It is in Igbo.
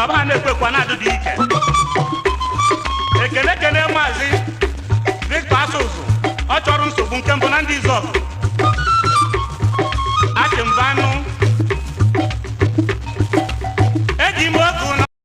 Baba na-ekwekwa na-adịdị ike. Ekene kene Maazị Victor Asụsụ, ọ chọrọ nsogbu nke mbụ na ndị Izọgụ.